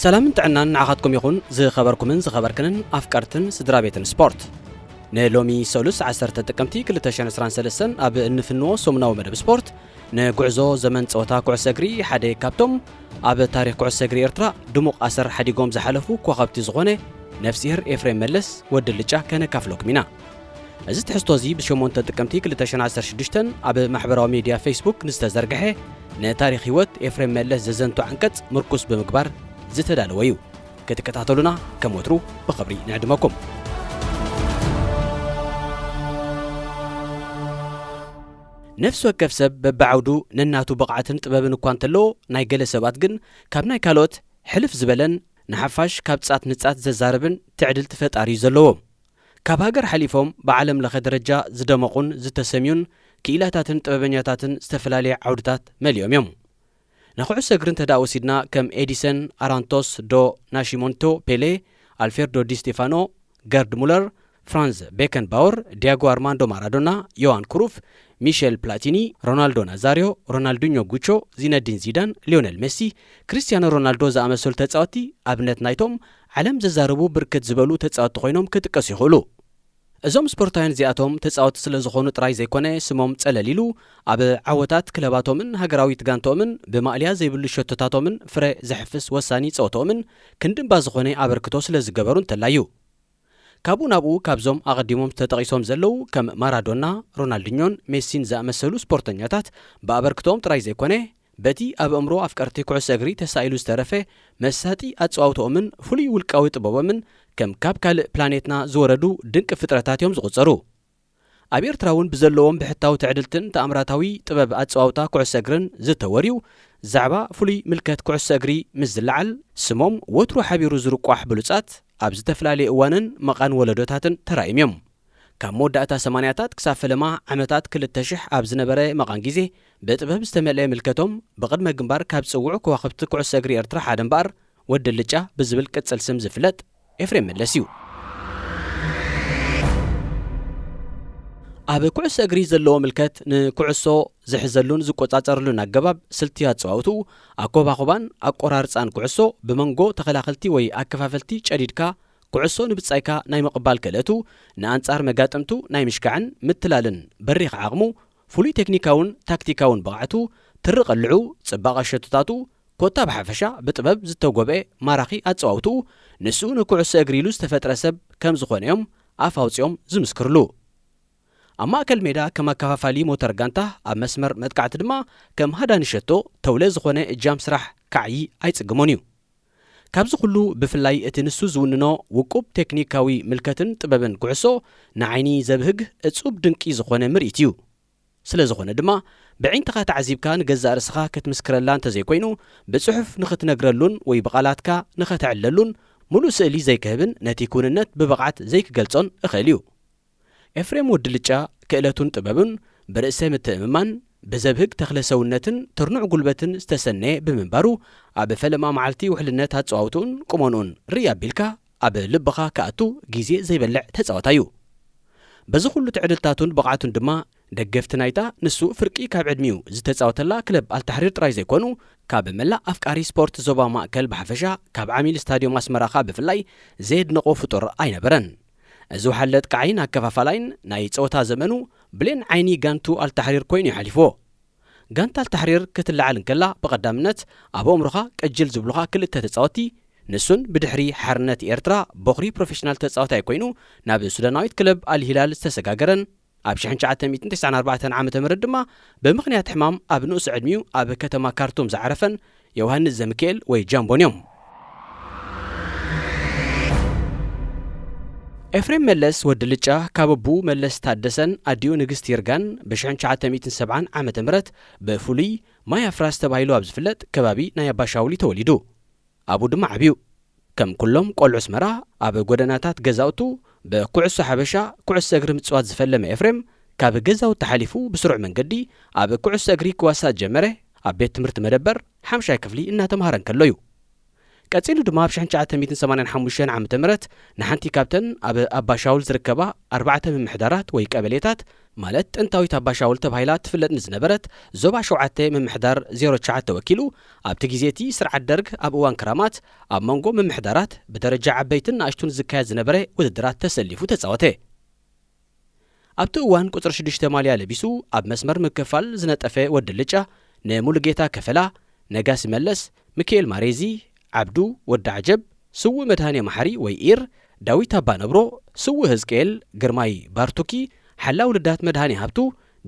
ሰላምን ጥዕናን ንዓኻትኩም ይኹን፣ ዝኸበርኩምን ዝኸበርክንን ኣፍቀርትን ስድራ ቤትን ስፖርት። ንሎሚ ሰሉስ ዓሰርተ ጥቅምቲ ክልተ ሽሕን ዕስራን ሰለስተን ኣብ እንፍንዎ ሰሙናዊ መደብ ስፖርት፣ ንጉዕዞ ዘመን ጸወታ ኩዕሶ እግሪ ሓደ ካብቶም ኣብ ታሪኽ ኩዕሶ እግሪ ኤርትራ ድሙቕ ኣሰር ሓዲጎም ዝሓለፉ ኮኸብቲ ዝኾነ ነፍስሄር ኤፍሬም መለስ ወዲ ልጫ ከነካፍለኩም ኢና። እዚ ትሕዝቶ እዚ ብሸሞንተ ጥቅምቲ ክልተ ሽሕን ዓሰርተ ሽዱሽተን ኣብ ማሕበራዊ ሚድያ ፌስቡክ ንዝተዘርግሐ ንታሪኽ ህይወት ኤፍሬም መለስ ዘዘንቱ ዓንቀጽ ምርኩስ ብምግባር ዝተዳለወ እዩ። ክትከታተሉና ከም ወትሩ ብኽብሪ ንዕድመኩም። ነፍሲ ወከፍ ሰብ በብዓውዱ ነናቱ ብቕዓትን ጥበብን እኳ እንተለዎ፣ ናይ ገለ ሰባት ግን ካብ ናይ ካልኦት ሕልፍ ዝበለን ንሓፋሽ ካብ ጻት ንጻት ዘዛርብን ትዕድልቲ ፈጣሪ እዩ ዘለዎም። ካብ ሃገር ሓሊፎም ብዓለም ለኸ ደረጃ ዝደመቑን ዝተሰምዩን ክኢላታትን ጥበበኛታትን ዝተፈላለየ ዓውድታት መሊኦም እዮም። ንኩዕሶ እግሪ እንተ ደኣ ወሲድና፣ ከም ኤዲሰን፣ ኣራንቶስ ዶ ናሺሞንቶ፣ ፔሌ፣ ኣልፌርዶ ዲ ስቴፋኖ፣ ገርድ ሙለር፣ ፍራንዝ ቤከንባወር፣ ዲያጎ ኣርማንዶ ማራዶና፣ ዮዋን ክሩፍ፣ ሚሼል ፕላቲኒ፣ ሮናልዶ ናዛሪዮ፣ ሮናልዲኞ ጉቾ፣ ዚነዲን ዚዳን፣ ሊዮነል ሜሲ፣ ክሪስቲያኖ ሮናልዶ ዝኣመሰሉ ተጻወትቲ ኣብነት ናይቶም ዓለም ዘዛርቡ ብርክት ዝበሉ ተጻወትቲ ኮይኖም ክጥቀሱ ይኽእሉ። እዞም ስፖርታውያን እዚኣቶም ተጻወትቲ ስለ ዝኾኑ ጥራይ ዘይኮነ፣ ስሞም ጸለል ኢሉ ኣብ ዓወታት ክለባቶምን ሃገራዊት ጋንታኦምን ብማእለያ ዘይብሉ ሸቶታቶምን ፍረ ዘሕፍስ ወሳኒ ጸወታኦምን ክንድምባ ዝኾነ ኣበርክቶ ስለ ዝገበሩ እንተላዩ። ካብኡ ናብኡ ካብዞም ኣቐዲሞም ተጠቒሶም ዘለዉ ከም ማራዶና፣ ሮናልዲኞን ሜሲን ዝኣመሰሉ ስፖርተኛታት ብኣበርክቶኦም ጥራይ ዘይኮነ፣ በቲ ኣብ ኣእምሮ ኣፍቀርቲ ኩዕሶ እግሪ ተሳኢሉ ዝተረፈ መሳጢ ኣጸዋውታኦምን ፍሉይ ውልቃዊ ጥበቦምን ከም ካብ ካልእ ፕላኔትና ዝወረዱ ድንቂ ፍጥረታት እዮም ዝቑጸሩ። ኣብ ኤርትራ እውን ብዘለዎም ብሕታዊ ትዕድልትን ተኣምራታዊ ጥበብ ኣጸዋውታ ኩዕሶ እግርን ዝተወርዩ፣ ዛዕባ ፍሉይ ምልከት ኩዕሶ እግሪ ምስ ዝለዓል፣ ስሞም ወትሩ ሓቢሩ ዝርቋሕ ብሉጻት ኣብ ዝተፈላለየ እዋንን መቓን ወለዶታትን ተራእዮም እዮም። ካብ መወዳእታ ሰማንያታት ክሳብ ፈለማ ዓመታት ክልተ ሽሕ ኣብ ዝነበረ መቓን ግዜ፣ ብጥበብ ዝተመልአ ምልከቶም ብቕድመ ግንባር ካብ ዝጽውዑ ከዋኽብቲ ኩዕሶ እግሪ ኤርትራ ሓደ እምበኣር፣ ወዲ ልጫ ብዝብል ቅጽል ስም ዝፍለጥ ኤፍሬም መለስ እዩ። ኣብ ኩዕሶ እግሪ ዘለዎ ምልከት ንኩዕሶ ዝሕዘሉን ዝቆጻጸረሉን ኣገባብ፣ ስልቲ ኣጸዋውትኡ፣ ኣኮባኹባን ኣቆራርጻን ኩዕሶ፣ ብመንጎ ተኸላኸልቲ ወይ ኣከፋፈልቲ ጨዲድካ ኩዕሶ ንብጻይካ ናይ ምቕባል ክእለቱ፣ ንኣንጻር መጋጥምቱ ናይ ምሽካዕን ምትላልን በሪኽ ዓቕሙ፣ ፍሉይ ቴክኒካውን ታክቲካውን ብቕዓቱ፣ ትሪ ቅልዑ፣ ጽባቐ ሸቶታቱ፣ ኮታ ብሓፈሻ ብጥበብ ዝተጎብኤ ማራኺ ኣጸዋውትኡ፣ ንሱ ንኩዕሶ እግሪ ኢሉ ዝተፈጥረ ሰብ ከም ዝኾነ እዮም ኣፍ ኣውጺኦም ዝምስክርሉ። ኣብ ማእከል ሜዳ ከም ኣከፋፋሊ ሞተር ጋንታ፣ ኣብ መስመር መጥቃዕቲ ድማ ከም ሃዳኒ ሸቶ ተውለ ዝኾነ እጃም ስራሕ ክዓዪ ኣይጽግሞን እዩ። ካብዚ ኩሉ ብፍላይ እቲ ንሱ ዝውንኖ ውቁብ ቴክኒካዊ ምልከትን ጥበብን ኩዕሶ ንዓይኒ ዘብህግ እጹብ ድንቂ ዝኾነ ምርኢት እዩ። ስለ ዝኾነ ድማ ብዒንትኻ ተዓዚብካ ንገዛእ ርእስኻ ክትምስክረላ እንተዘይኮይኑ ብጽሑፍ ንኽትነግረሉን ወይ ብቓላትካ ንኸተዕልለሉን ምሉእ ስእሊ ዘይክህብን ነቲ ክውንነት ብብቕዓት ዘይክገልጾን እኽእል እዩ። ኤፍሬም ወዲ ልጫ ክእለቱን ጥበቡን ብርእሰ ምትእምማን፣ ብዘብህግ ተኽለ ሰውነትን ትርኑዕ ጉልበትን ዝተሰነየ ብምንባሩ፣ ኣብ ፈለማ መዓልቲ ውሕልነት ኣጸዋውትኡን ቁመንኡን ርእይ ኣቢልካ ኣብ ልብኻ ክኣቱ ግዜ ዘይበልዕ ተጻዋታይ እዩ። በዚ ኩሉ ትዕድልታቱን ብቕዓቱን ድማ ደገፍቲ ናይታ ንሱ ፍርቂ ካብ ዕድሚኡ ዝተጻወተላ ክለብ ኣልታሕሪር ጥራይ ዘይኮኑ፣ ካብ መላእ ኣፍቃሪ ስፖርት ዞባ ማእከል ብሓፈሻ፣ ካብ ዓሚል ስታድዮም ኣስመራ ከኣ ብፍላይ ዘየድንቖ ፍጡር ኣይነበረን። እዚ ውሓለት ቃዒን ኣከፋፋላይን ናይ ጸወታ ዘመኑ ብሌን ዓይኒ ጋንቱ ኣልታሕሪር ኮይኑ እዩ ሓሊፍዎ። ጋንታ ኣልታሕሪር ክትለዓል እንከላ ብቐዳምነት ኣብ ኣእምሮኻ ቅጅል ዝብሉኻ ክልተ ተጻወትቲ፣ ንሱን ብድሕሪ ሓርነት ኤርትራ ቦኽሪ ፕሮፌሽናል ተጻዋታይ ኮይኑ ናብ ሱዳናዊት ክለብ ኣልሂላል ዝተሰጋገረን ኣብ ሽሕን ትሽዓተ ሚእትን ተስዓን ኣርባዕተን ዓመተ ምህረት ድማ ብምኽንያት ሕማም ኣብ ንኡስ ዕድሚኡ ኣብ ከተማ ካርቱም ዝዓረፈን ዮሃንስ ዘሚካኤል ወይ ጃምቦን እዮም። ኤፍሬም መለስ ወዲ ልጫ ካብ ኣቡ መለስ ታደሰን ኣዲኡ ንግስቲ ይርጋን ብ ሽሕን ትሽዓተ ሚእትን ሰብዓን ዓመተ ምህረት ብፍሉይ ማይ ኣፍራስ ተባሂሉ ኣብ ዝፍለጥ ከባቢ ናይ ኣባሻውሊ ተወሊዱ። ኣብኡ ድማ ዓብዩ። ከም ኩሎም ቆልዑ ኣስመራ፣ ኣብ ጎደናታት ገዛውቱ ብኩዕሶ ሓበሻ ኩዕሶ እግሪ ምጽዋት ዝፈለመ ኤፍሬም፣ ካብ ገዛውቲ ሓሊፉ ብስሩዕ መንገዲ ኣብ ኩዕሶ እግሪ ክዋሳእ ዝጀመረ ኣብ ቤት ትምህርቲ መደበር ሓምሻይ ክፍሊ እናተምሃረ እንከሎ እዩ። ቀጺሉ ድማ ኣብ ሽሕን ትሽዓተ ሚእትን ሰማንያን ሓሙሽተን ዓመተ ምህረት ንሓንቲ ካብተን ኣብ ኣባሻውል ዝርከባ ኣርባዕተ ምምሕዳራት ወይ ቀበሌታት ማለት ጥንታዊት ኣባሻውል ተባሂላ ትፍለጥ ንዝነበረት ዞባ ሸውዓተ ምምሕዳር ዜሮ ትሽዓተ ወኪሉ፣ ኣብቲ ግዜ እቲ ስርዓት ደርግ ኣብ እዋን ክራማት ኣብ መንጎ ምምሕዳራት ብደረጃ ዓበይትን ንኣሽቱን ዝካየድ ዝነበረ ውድድራት ተሰሊፉ ተጻወተ። ኣብቲ እዋን ቁጽሪ ሽዱሽተ ማልያ ለቢሱ ኣብ መስመር ምክፋል ዝነጠፈ ወዲ ልጫ ንሙሉጌታ ከፈላ፣ ነጋሲ መለስ፣ ሚካኤል ማሬዚ፣ ዓብዱ፣ ወዲ ዓጀብ፣ ስዉእ መድሃኔ መሓሪ ወይ ኢር፣ ዳዊት ኣባነብሮ፣ ስዉእ ህዝቅኤል፣ ግርማይ ባርቱኪ፣ ሓላው ልዳት መድሃኔ ሃብቱ፣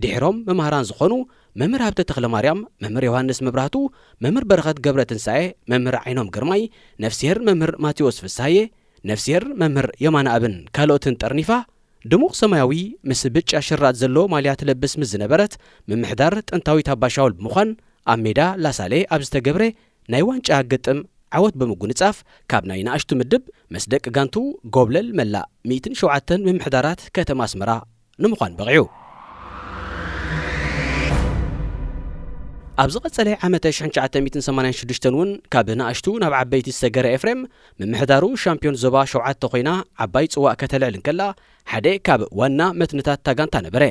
ድሒሮም መማህራን ዝኾኑ መምህር ሃብተ ተኽለማርያም፣ መምህር ዮሃንስ መብራህቱ፣ መምህር በረኸት ገብረ ትንሳኤ፣ መምህር ዓይኖም ግርማይ፣ ነፍስሄር መምህር ማቴዎስ ፍስሃየ፣ ነፍስሄር መምህር የማነ ኣብን ካልኦትን ጠርኒፋ፣ ድሙቕ ሰማያዊ ምስ ብጫ ሽራጥ ዘለዎ ማልያ ትለብስ ምስ ዝነበረት ምምሕዳር ጥንታዊት ኣባሻውል ብምዃን ኣብ ሜዳ ላሳሌ ኣብ ዝተገብረ ናይ ዋንጫ ግጥም ዓወት ብምጉንጻፍ ካብ ናይ ንኣሽቱ ምድብ ምስ ደቂ ጋንቱ ጎብለል መላእ ሚእትን ሸውዓተን ምምሕዳራት ከተማ ኣስመራ ንምዃን በቒዑ። ኣብ ዝቐጸለ ዓመተ ሽሕን ትሽዓተ ሚእትን ሰማንያን ሽዱሽተን እውን ካብ ንኣሽቱ ናብ ዓበይቲ ዝሰገረ ኤፍሬም ምምሕዳሩ ሻምፒዮን ዞባ ሸውዓተ ኮይና ዓባይ ጽዋእ ከተልዕል እንከላ ሓደ ካብ ዋና መትንታት እታ ጋንታ ነበረ።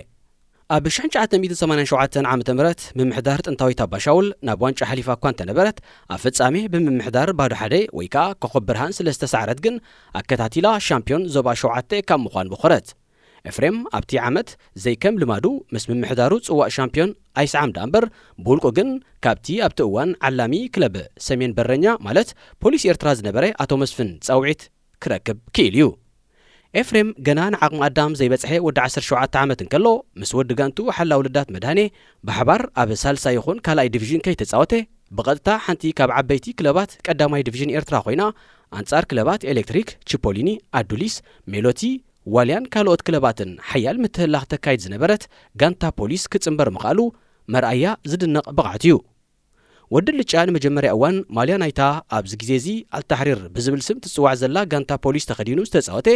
ኣብ ሽሕን ትሽዓተ ሚእትን ሰማንያን ሸውዓተን ዓመተ ምህረት ምምሕዳር ጥንታዊት ኣባሻውል ናብ ዋንጫ ሓሊፋ እኳ እንተነበረት ኣብ ፍጻሜ ብምምሕዳር ባዶ ሓደ ወይ ከኣ ኮኸብ ብርሃን ስለ ዝተሳዕረት ግን ኣከታቲላ ሻምፒዮን ዞባ ሸውዓተ ካብ ምዃን ቦኸረት። ኤፍሬም ኣብቲ ዓመት ዘይከም ልማዱ ምስ ምምሕዳሩ ጽዋእ ሻምፒዮን ኣይስዓም ደኣ እምበር ብውልቁ ግን ካብቲ ኣብቲ እዋን ዓላሚ ክለብ ሰሜን በረኛ ማለት ፖሊስ ኤርትራ ዝነበረ ኣቶ መስፍን ጻውዒት ክረክብ ክኢሉ እዩ። ኤፍሬም ገና ንዓቕሚ ኣዳም ዘይበጽሐ ወዲ ዓሰርተ ሸውዓተ ዓመት እንከሎ ምስ ወዲ ጋንቱ ሓላው ልዳት መድሃኔ ብሓባር ኣብ ሳልሳይ ይኹን ካልኣይ ዲቪዥን ከይተጻወተ ብቐጥታ ሓንቲ ካብ ዓበይቲ ክለባት ቀዳማይ ዲቪዥን ኤርትራ ኮይና ኣንጻር ክለባት ኤሌክትሪክ፣ ቺፖሊኒ፣ ኣዱሊስ፣ ሜሎቲ፣ ዋልያን ካልኦት ክለባትን ሓያል ምትህላኽ ተካይድ ዝነበረት ጋንታ ፖሊስ ክጽንበር ምኽኣሉ መርኣያ ዝድነቕ ብቕዓት እዩ። ወዲ ልጫ ንመጀመርያ እዋን ማልያ ናይታ ኣብዚ ግዜ እዚ ኣልታሕሪር ብዝብል ስም ትጽዋዕ ዘላ ጋንታ ፖሊስ ተኸዲኑ ዝተጻወተ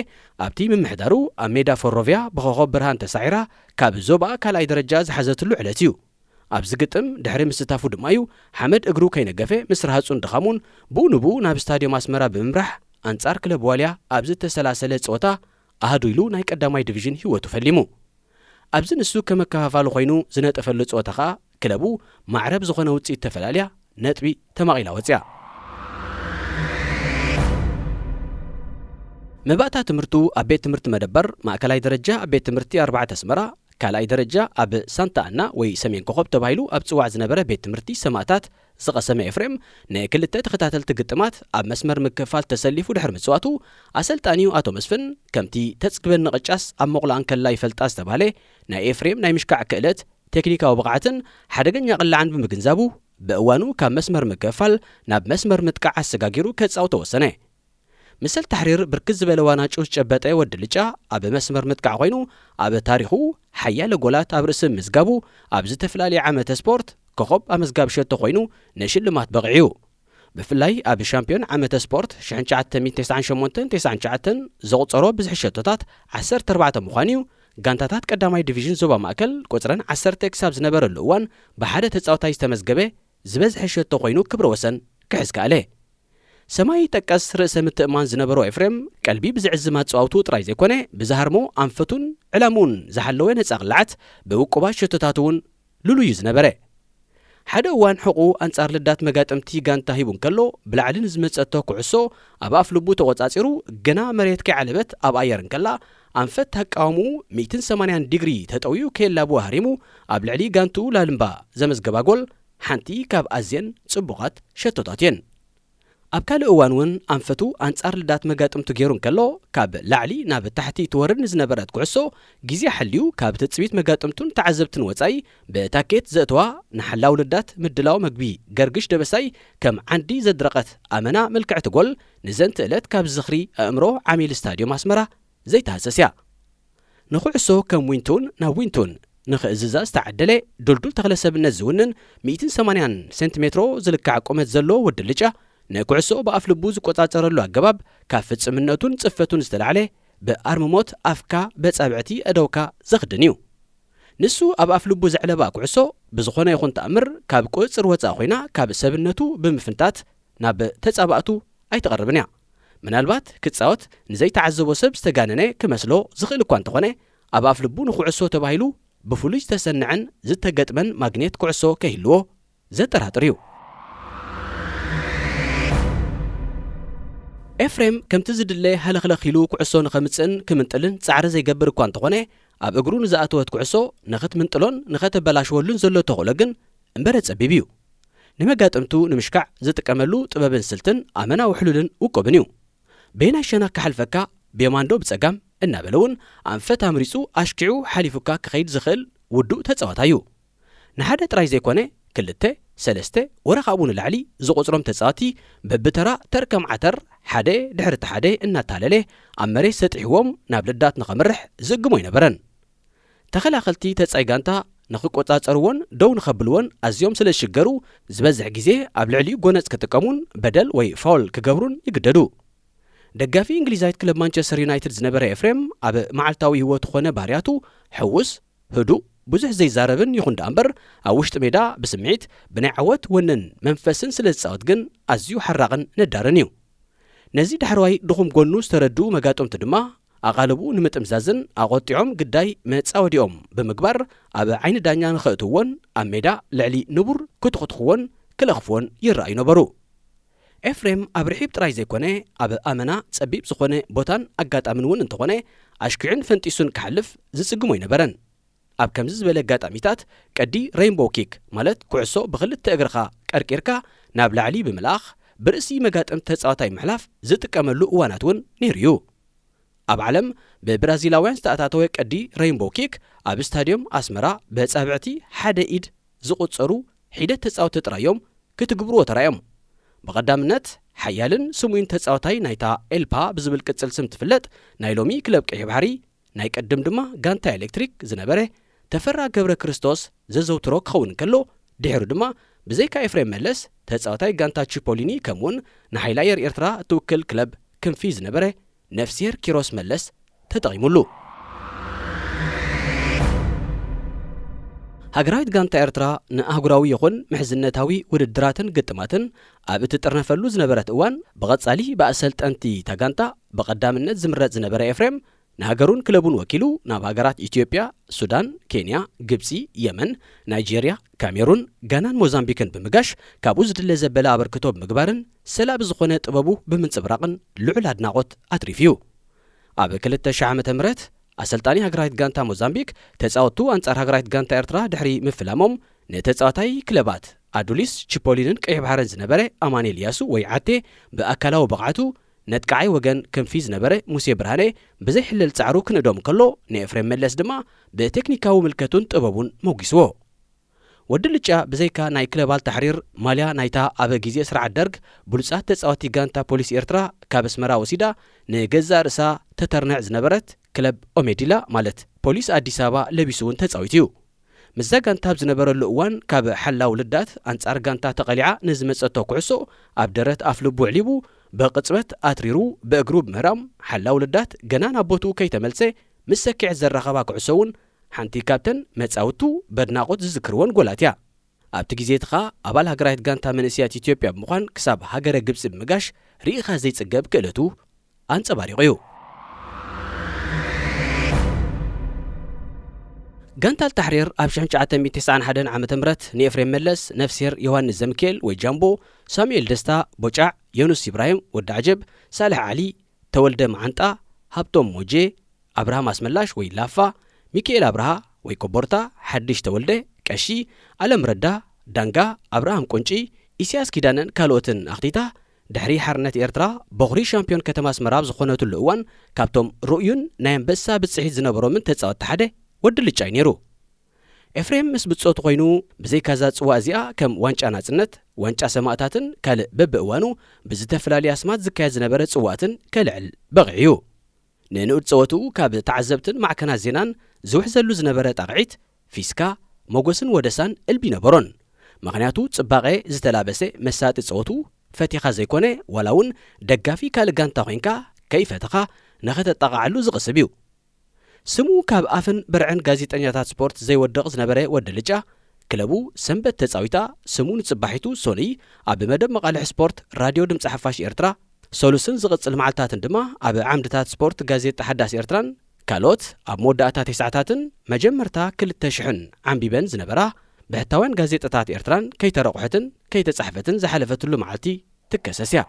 ኣብቲ ምምሕዳሩ ኣብ ሜዳ ፈሮቪያ ብኸኾብ ብርሃን ተሳዒራ ካብ ዞባ ካልኣይ ደረጃ ዝሓዘትሉ ዕለት እዩ። ኣብዚ ግጥም ድሕሪ ምስታፉ ድማ እዩ ሓመድ እግሩ ከይነገፈ ምስ ረሃጹን ድኻሙን ብኡ ንብኡ ናብ ስታድዮም ኣስመራ ብምምራሕ ኣንጻር ክለብ ዋልያ ኣብ ዝተሰላሰለ ጸወታ ኣሃዱ ኢሉ ናይ ቀዳማይ ዲቪዥን ህይወቱ ፈሊሙ። ኣብዚ ንሱ ከም ኣከፋፋሊ ኮይኑ ዝነጠፈሉ ጸወታ ከኣ ክለቡ ማዕረብ ዝኾነ ውጽኢት ተፈላልያ ነጥቢ ተማቒላ ወጽያ። መባእታ ትምህርቱ ኣብ ቤት ትምህርቲ መደበር ማእከላይ ደረጃ ኣብ ቤት ትምህርቲ ኣርባዕተ ኣስመራ፣ ካልኣይ ደረጃ ኣብ ሳንታ ኣና ወይ ሰሜን ኮኾብ ተባሂሉ ኣብ ጽዋዕ ዝነበረ ቤት ትምህርቲ ሰማእታት ዝቐሰመ ኤፍሬም ንክልተ ተኸታተልቲ ግጥማት ኣብ መስመር ምክፋል ተሰሊፉ ድሕሪ ምጽዋቱ ኣሰልጣኒኡ ኣቶ መስፍን ከምቲ ተጽግበኒ ቅጫስ ኣብ መቑላኣ እንከላ ይፈልጣ ዝተባህለ ናይ ኤፍሬም ናይ ምሽካዕ ክእለት ቴክኒካዊ ብቕዓትን ሓደገኛ ቅላዕን ብምግንዛቡ ብእዋኑ ካብ መስመር ምክፋል ናብ መስመር ምጥቃዕ ኣሰጋጊሩ ከጻውቶ ወሰነ። ምሰል ታሕሪር ብርክት ዝበለ ዋናጩ ዝጨበጠ ወዲ ልጫ ኣብ መስመር ምጥቃዕ ኮይኑ ኣብ ታሪኹ ሓያለ ጎላት ኣብ ርእሲ ምዝጋቡ ኣብ ዝተፈላለየ ዓመተ ስፖርት ኮኾብ ኣመዝጋቢ ሸቶ ኮይኑ ንሽልማት በቒዑ። ብፍላይ ኣብ ሻምፒዮን ዓመተ ስፖርት ሽሕን ትሽዓተ ሚእትን ተስዓን ሸሞንተን ተስዓን ትሽዓተን ዘቑጸሮ ብዝሒ ሸቶታት ዓሰርተ ኣርባዕተ ምዃኑ እዩ። ጋንታታት ቀዳማይ ዲቪዥን ዞባ ማእከል ቁጽረን ዓሰርተ ክሳብ ዝነበረሉ እዋን ብሓደ ተጻዋታይ ዝተመዝገበ ዝበዝሐ ሸቶ ኮይኑ ክብረ ወሰን ክሕዝ ከኣለ። ሰማይ ጠቀስ ርእሰ ምትእማን ዝነበሮ ኤፍሬም ቀልቢ ብዝዕዝም ኣጻዋውትኡ ጥራይ ዘይኮነ ብዝሃርሞ ኣንፈቱን ዕላምኡን ዝሓለወ ነጻ ቅላዓት ብውቁባት ሸቶታት እውን ልሉይ እዩ ዝነበረ። ሓደ እዋን ሕቑ ኣንጻር ልዳት መጋጥምቲ ጋንታ ሂቡ እንከሎ ብላዕሊ ንዝመጸቶ ኩዕሶ ኣብ ኣፍ ልቡ ተቖጻጺሩ ገና መሬት ከይዓለበት ኣብ ኣየር እንከላ ኣንፈት ኣቃውምኡ ሚእትን ሰማንያን ዲግሪ ተጠውዩ ከየላቡ ሃሪሙ ኣብ ልዕሊ ጋንትኡ ላልምባ ዘመዝገባ ጎል ሓንቲ ካብ ኣዝየን ጽቡቓት ሸቶታት እየን። ኣብ ካልእ እዋን እውን ኣንፈቱ ኣንጻር ልዳት መጋጥምቱ ገይሩ እንከሎ ካብ ላዕሊ ናብ ታሕቲ ትወርድ ንዝነበረት ኩዕሶ ግዜ ሓልዩ ካብ ትጽቢት መጋጥምቱን ተዓዘብትን ወጻኢ ብታኬት ዘእተዋ ንሓላው ልዳት ምድላው መግቢ ገርግሽ ደበሳይ ከም ዓንዲ ዘድረቐት ኣመና ምልክዕቲ ጎል ንዘንትእለት ካብ ዝኽሪ ኣእምሮ ዓሚል ስታድዮም ኣስመራ ዘይተሃሰስ እያ። ንኹዕሶ ከም ዊንቱን ናብ ዊንቱን ንኽእዝዛ ዝተዓደለ ድልዱል ተኽለ ሰብነት ዝውንን ሚእትን ሰማንያን ሴንቲሜትሮ ዝልካዕ ቁመት ዘለዎ ወዲ ልጫ ንኩዕሶ ብኣፍ ልቡ ዝቆጻጸረሉ ኣገባብ ካብ ፍጽምነቱን ጽፈቱን ዝተላዕለ ብኣርምሞት ኣፍካ በጻብዕቲ ኣእዳውካ ዘኽድን እዩ። ንሱ ኣብ ኣፍ ልቡ ዘዕለባ ኩዕሶ ብዝኾነ ይኹን ተኣምር ካብ ቁጽጽር ወጻኢ ኮይና ካብ ሰብነቱ ብምፍንታት ናብ ተጻባእቱ ኣይትቐርብን እያ። ምናልባት ክጻወት ንዘይተዓዘቦ ሰብ ዝተጋነነ ክመስሎ ዝኽእል እኳ እንተኾነ ኣብ ኣፍ ልቡ ንኩዕሶ ተባሂሉ ብፍሉይ ዝተሰነዐን ዝተገጥመን ማግኔት ኩዕሶ ከይህልዎ ዘጠራጥር እዩ። ኤፍሬም ከምቲ ዝድለ ሃለኽለኽ ኢሉ ኩዕሶ ንኸምጽእን ክምንጥልን ጻዕሪ ዘይገብር እኳ እንተኾነ፣ ኣብ እግሩ ንዝኣተወት ኩዕሶ ንኽትምንጥሎን ንኸተበላሽወሉን ዘሎ ተኽእሎ ግን እምበረ ጸቢብ እዩ። ንመጋጥምቱ ንምሽካዕ ዝጥቀመሉ ጥበብን ስልትን ኣመና ውሕሉልን ውቁብን እዩ። በየናይ ሸነኽ ክሓልፈካ፣ ብየማንዶ ብጸጋም እናበለ እውን ኣንፈት ኣምሪጹ ኣሽኪዑ ሓሊፉካ ክኸይድ ዝኽእል ውዱእ ተጻዋታይ እዩ። ንሓደ ጥራይ ዘይኮነ፣ ክልተ፣ ሰለስተ፣ ወረ ካብኡ ንላዕሊ ዝቖጽሮም ተጻወቲ በብተራ ተር ከም ዓተር ሓደ ድሕሪ እቲ ሓደ እናታለለ ኣብ መሬት ሰጢሕዎም ናብ ልዳት ንኸምርሕ ዝእግሞ ኣይነበረን። ተኸላኸልቲ ተጻይ ጋንታ ንኽቆጻጸርዎን ደው ንኸብልዎን ኣዝዮም ስለ ዝሽገሩ፣ ዝበዝሕ ግዜ ኣብ ልዕሊኡ ጎነጽ ክጥቀሙን በደል ወይ ፋውል ክገብሩን ይግደዱ። ደጋፊ እንግሊዛዊት ክለብ ማንቸስተር ዩናይትድ ዝነበረ ኤፍሬም፣ ኣብ መዓልታዊ ህይወቱ ኾነ ባህርያቱ ሕዉስ፣ ህዱእ፣ ብዙሕ ዘይዛረብን ይኹን ደኣ እምበር፣ ኣብ ውሽጢ ሜዳ ብስምዒት፣ ብናይ ዓወት ወነን መንፈስን ስለ ዝጻወት ግን ኣዝዩ ሓራቕን ነዳርን እዩ። ነዚ ዳሕረዋይ ድኹም ጎኑ ዝተረድኡ መጋጥምቱ ድማ፣ ኣቓልቦኡ ንምጥምዛዝን ኣቖጢዖም ግዳይ መጻወዲኦም ብምግባር፣ ኣብ ዓይኒ ዳኛ ንኸእትውዎን ኣብ ሜዳ ልዕሊ ንቡር ክትኹትኽዎን ክለኽፍዎን ይረኣዩ ነበሩ። ኤፍሬም ኣብ ርሒብ ጥራይ ዘይኮነ፣ ኣብ ኣመና ጸቢብ ዝኾነ ቦታን ኣጋጣምን እውን እንተኾነ፣ ኣሽኪዑን ፈንጢሱን ክሓልፍ ዝጽግሞ ኣይነበረን። ኣብ ከምዚ ዝበለ ኣጋጣሚታት፣ ቀዲ ሬይንቦው ኪክ፣ ማለት ኩዕሶ ብኽልተ እግርኻ ቀርቂርካ ናብ ላዕሊ ብምልኣኽ፣ ብርእሲ መጋጥም ተጻዋታይ ምሕላፍ ዝጥቀመሉ እዋናት እውን ነይሩ እዩ። ኣብ ዓለም ብብራዚላውያን ዝተኣታተወ ቀዲ ሬይንቦው ኪክ፣ ኣብ ስታድዮም ኣስመራ ብኣጻብዕቲ ሓደ ኢድ ዝቑጸሩ ሒደት ተጻወትቲ ጥራይ እዮም ክትግብርዎ ተራእዮም። ብቐዳምነት፣ ሓያልን ስሙይን ተጻዋታይ ናይታ ኤልፓ ብዝብል ቅጽል ስም ትፍለጥ ናይ ሎሚ ክለብ ቀይሕ ባሕሪ፣ ናይ ቅድም ድማ ጋንታ ኤሌክትሪክ ዝነበረ ተፈራ ገብረ ክርስቶስ ዘዘውትሮ ክኸውን እንከሎ፣ ድሒሩ ድማ ብዘይካ ኤፍሬም መለስ፣ ተጻዋታይ ጋንታ ቺፖሊኒ፣ ከምኡውን ንሓይሊ ኣየር ኤርትራ እትውክል ክለብ ክንፊ ዝነበረ ነፍስሄር ኪሮስ መለስ ተጠቒሙሉ። ሃገራዊት ጋንታ ኤርትራ ንኣህጉራዊ ይኹን ምሕዝነታዊ ውድድራትን ግጥማትን ኣብ እትጥርነፈሉ ዝነበረት እዋን፣ ብቐጻሊ ብኣሰልጠንቲ እታ ጋንታ ብቐዳምነት ዝምረጽ ዝነበረ ኤፍሬም፣ ንሃገሩን ክለቡን ወኪሉ ናብ ሃገራት ኢትዮጵያ፣ ሱዳን፣ ኬንያ፣ ግብጺ፣ የመን፣ ናይጄርያ፣ ካሜሩን፣ ጋናን ሞዛምቢክን ብምጋሽ፣ ካብኡ ዝድለ ዘበለ ኣበርክቶ ብምግባርን ሰላቢ ዝኾነ ጥበቡ ብምንጽብራቕን ልዑል ኣድናቖት ኣትሪፉ እዩ። ኣብ ክልተ ሺሕ ዓመተ ምህረት ኣሰልጣኒ ሃገራዊት ጋንታ ሞዛምቢክ፣ ተጻወትቱ ኣንጻር ሃገራዊት ጋንታ ኤርትራ ድሕሪ ምፍላሞም፣ ንተጻዋታይ ክለባት ኣዱሊስ ቺፖሊንን ቀይሕ ባሕርን ዝነበረ ኣማኑኤል ያሱ ወይ ዓቴ ብኣካላዊ ብቕዓቱ፣ ነጥቃዓይ ወገን ክንፊ ዝነበረ ሙሴ ብርሃነ ብዘይሕለል ጻዕሩ ክንእዶም ከሎ፣ ንኤፍሬም መለስ ድማ ብቴክኒካዊ ምልከቱን ጥበቡን ሞጒስዎ። ወዲ ልጫ ብዘይካ ናይ ክለብ ኣል ታሕሪር ማልያ ናይታ ኣብ ግዜ ስርዓት ደርግ ብሉጻት ተጻወቲ ጋንታ ፖሊስ ኤርትራ ካብ ኣስመራ ወሲዳ ንገዛእ ርእሳ ተተርንዕ ዝነበረት ክለብ ኦሜዲላ፣ ማለት ፖሊስ ኣዲስ ኣበባ፣ ለቢሱ እውን ተጻዊቱ እዩ። ምስዛ ጋንታ ኣብ ዝነበረሉ እዋን፣ ካብ ሓላው ልዳት ኣንጻር ጋንታ ተቐሊዓ ንዝመጸቶ ኩዕሶ ኣብ ደረት ኣፍልቡ ኣዕሊቡ፣ ብቕጽበት ኣትሪሩ ብእግሩ ብምህራም፣ ሓላው ልዳት ገና ናብ ቦትኡ ከይተመልሰ ምስ ሰኪዐት ዘራኸባ ኩዕሶ እውን ሓንቲ ካብተን መጻውቱ በድናቖት ዝዝክርወን ጎላት እያ። ኣብቲ ግዜ እቲ ኸኣ ኣባል ሃገራዊት ጋንታ መንእሰያት ኢትዮጵያ ብምዃን ክሳብ ሃገረ ግብጺ ብምጋሽ ርኢኻ ዘይጽገብ ክእለቱ ኣንጸባሪቑ እዩ። ጋንታ ኣልታሕሪር ኣብ ሽሕን ትሽዓተ ሚእትን ተስዓን ሓደን ዓመተ ምህረት ንኤፍሬም መለስ፣ ነፍስሄር ዮሃንስ ዘምክኤል ወይ ጃምቦ፣ ሳሙኤል ደስታ፣ ቦጫዕ፣ ዮኑስ ኢብራሂም፣ ወዲ ዓጀብ፣ ሳልሕ ዓሊ፣ ተወልደ መዓንጣ፣ ሃብቶም ሞጄ፣ ኣብርሃም ኣስመላሽ ወይ ላፋ፣ ሚካኤል ኣብርሃ ወይ ኮቦርታ፣ ሓድሽ ተወልደ፣ ቀሺ፣ ኣለም ረዳ፣ ዳንጋ፣ ኣብርሃም ቁንጪ፣ ኢሳያስ ኪዳነን ካልኦትን ኣኽቲታ፣ ድሕሪ ሓርነት ኤርትራ፣ በኹሪ ሻምፒዮን ከተማ ኣስመራ ኣብ ዝኾነትሉ እዋን፣ ካብቶም ርኡዩን ናይ ኣንበሳ ብጽሒት ዝነበሮምን ተጻወትቲ ሓደ ወዲ ልጫ እዩ ነይሩ። ኤፍሬም ምስ ብጾቱ ኮይኑ፣ ብዘይካዛ ጽዋእ እዚኣ ከም ዋንጫ ናጽነት፣ ዋንጫ ሰማእታትን ካልእ በብእዋኑ ብዝተፈላለየ ኣስማት ዝካየድ ዝነበረ ጽዋእትን ከልዕል በቒዑ እዩ። ንንኡድ ጸወትኡ ካብ ተዓዘብትን ማዕከናት ዜናን ዝውሕዘሉ ዝነበረ ጣቕዒት፣ ፊስካ፣ መጎስን ወደሳን እልቢ ነበሮን። ምኽንያቱ ጽባቐ ዝተላበሰ መሳጢ ጸወትኡ ፈቲኻ ዘይኮነ፣ ዋላ እውን ደጋፊ ካልእ ጋንታ ኮይንካ ከይፈተኻ ንኸተጣቕዓሉ ዝቕስብ እዩ። ስሙ ካብ ኣፍን ብርዕን ጋዜጠኛታት ስፖርት ዘይወድቕ ዝነበረ ወዲ ልጫ፣ ክለቡ ሰንበት ተጻዊታ ስሙ ንጽባሒቱ ሶኑይ ኣብ መደብ መቓልሕ ስፖርት ራድዮ ድምጺ ሓፋሽ ኤርትራ፣ ሰሉስን ዝቕጽል መዓልታትን ድማ ኣብ ዓምድታት ስፖርት ጋዜጣ ሓዳስ ኤርትራን ካልኦት ኣብ መወዳእታ ተስዓታትን መጀመርታ ክልተ ሽሕን ዓንቢበን ዝነበራ ብሕታውያን ጋዜጣታት ኤርትራን ከይተረቑሐትን ከይተጻሕፈትን ዝሓለፈትሉ መዓልቲ ትከሰስ እያ።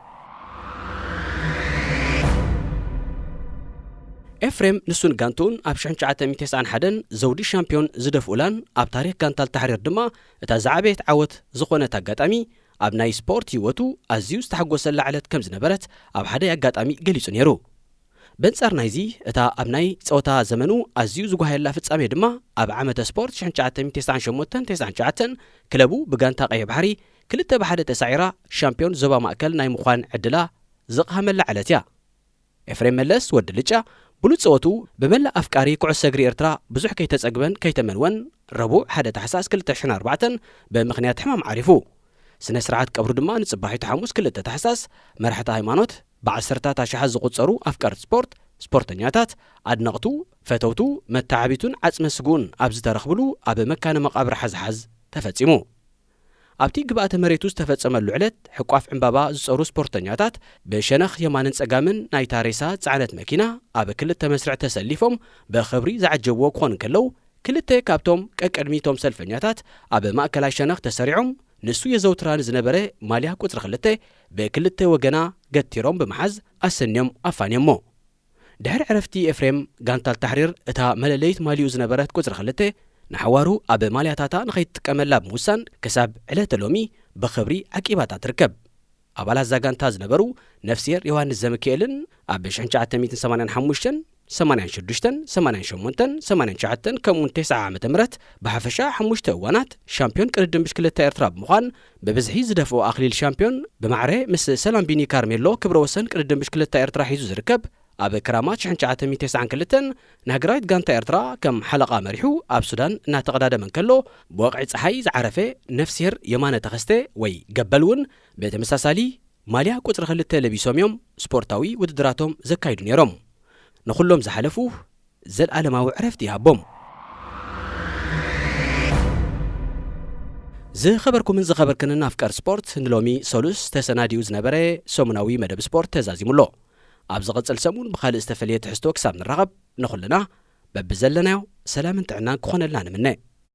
ኤፍሬም ንሱን ጋንትኡን ኣብ ሽሕን ትሽዓተ ሚእትን ተስዓን ሓደን ዘውዲ ሻምፒዮን ዝደፍኡላን ኣብ ታሪኽ ጋንታ ኣልታሕሪር ድማ እታ ዝዓበየት ዓወት ዝኾነት ኣጋጣሚ ኣብ ናይ ስፖርት ህይወቱ ኣዝዩ ዝተሓጎሰላ ዕለት ከም ዝነበረት ኣብ ሓደ ኣጋጣሚ ገሊጹ ነይሩ። በንጻር ናይዚ፣ እታ ኣብ ናይ ጸወታ ዘመኑ ኣዝዩ ዝጓሃየላ ፍጻሜ ድማ ኣብ ዓመተ ስፖርት ሽሕን ትሽዓተ ሚእትን ተስዓን ሸሞንተን ተስዓን ትሽዓተን ክለቡ ብጋንታ ቀይሕ ባሕሪ ክልተ ብሓደ ተሳዒራ ሻምፒዮን ዞባ ማእከል ናይ ምዃን ዕድላ ዘቕሃመላ ዕለት እያ። ኤፍሬም መለስ ወዲ ልጫ ብሉጽ ጸወቱ ብመላእ ኣፍቃሪ ኩዕሶ እግሪ ኤርትራ ብዙሕ ከይተጸግበን ከይተመንወን ረቡዕ ሓደ ታሕሳስ ክልተ ሽሕን ኣርባዕተን ብምኽንያት ሕማም ዓሪፉ። ስነ ስርዓት ቀብሩ ድማ ንጽባሒቱ ሓሙስ ክልተ ታሕሳስ መራሕቲ ሃይማኖት፣ ብዓሰርታት ኣሽሓት ዝቑጸሩ ኣፍቀርቲ ስፖርት፣ ስፖርተኛታት፣ ኣድነቕቱ፣ ፈተውቱ፣ መተዓቢቱን ዓጽመ ስግኡን ኣብ ዝተረኽብሉ ኣብ መካነ መቓብር ሓዝሓዝ ተፈጺሙ። ኣብቲ ግብኣተ መሬቱ ዝተፈጸመሉ ዕለት ሕቋፍ ዕምባባ ዝጸሩ ስፖርተኛታት ብሸነኽ የማንን ጸጋምን ናይታ ሬሳ ጽዕነት መኪና ኣብ ክልተ መስርዕ ተሰሊፎም ብኽብሪ ዝዓጀብዎ ክኾኑ እንከለዉ፣ ክልተ ካብቶም ቀቅድሚቶም ሰልፈኛታት ኣብ ማእከላይ ሸነኽ ተሰሪዖም ንሱ የዘውትራ ንዝነበረ ማልያ ቁጽሪ ክልተ ብክልተ ወገና ገቲሮም ብምሓዝ ኣሰንዮም ኣፋንዮሞ። ድሕሪ ዕረፍቲ ኤፍሬም ጋንታ ኣልታሕሪር እታ መለለይት ማልይኡ ዝነበረት ቁጽሪ ክልተ ንሓዋሩ ኣብ ማልያታታ ንኸይትጥቀመላ ብምውሳን ክሳብ ዕለተ ሎሚ ብኽብሪ ዓቂባታ ትርከብ። ኣባላት እዛ ጋንታ ዝነበሩ ነፍስሄር ዮሃንስ ዘሚካኤልን ኣብ ሽሕን ትሽዓተ ሚእትን ሰማንያን ሓሙሽተን፣ ሰማንያን ሽዱሽተን፣ ሰማንያን ሸሞንተን፣ ሰማንያን ትሽዓተን ከምኡውን ተስዓ ዓመተ ምህረት ብሓፈሻ ሓሙሽተ እዋናት ሻምፒዮን ቅድድም ብሽክለታ ኤርትራ ብምዃን ብብዝሒ ዝደፍኦ ኣኽሊል ሻምፒዮን ብማዕረ ምስ ሰላም ቢኒ ካርሜሎ ክብረ ወሰን ቅድድም ብሽክለታ ኤርትራ ሒዙ ዝርከብ ኣብ ክራማት ሽሕን ትሽዓተ ሚእትን ተስዓን ክልተን ንሃገራዊት ጋንታ ኤርትራ ከም ሓለቓ መሪሑ ኣብ ሱዳን እናተቐዳደመ እንከሎ ብወቕዒ ጸሓይ ዝዓረፈ ነፍስሄር የማነ ተኸስተ ወይ ገበል እውን ብተመሳሳሊ ማልያ ቁጽሪ ክልተ ለቢሶም እዮም ስፖርታዊ ውድድራቶም ዘካይዱ ነይሮም። ንኹሎም ዝሓለፉ ዘልኣለማዊ ዕረፍቲ ይሃቦም። ዝኸበርኩምን ዝኸበርክንን ኣፍቀር ስፖርት ንሎሚ ሰሉስ ተሰናዲኡ ዝነበረ ሰሙናዊ መደብ ስፖርት ተዛዚሙ ኣሎ። ኣብ ዝቕጽል ሰሙን ብኻልእ ዝተፈለየ ትሕዝቶ ክሳብ ንራኸብ ንኹልና በብዘለናዮ ሰላምን ጥዕናን ክኾነልና ንምነ።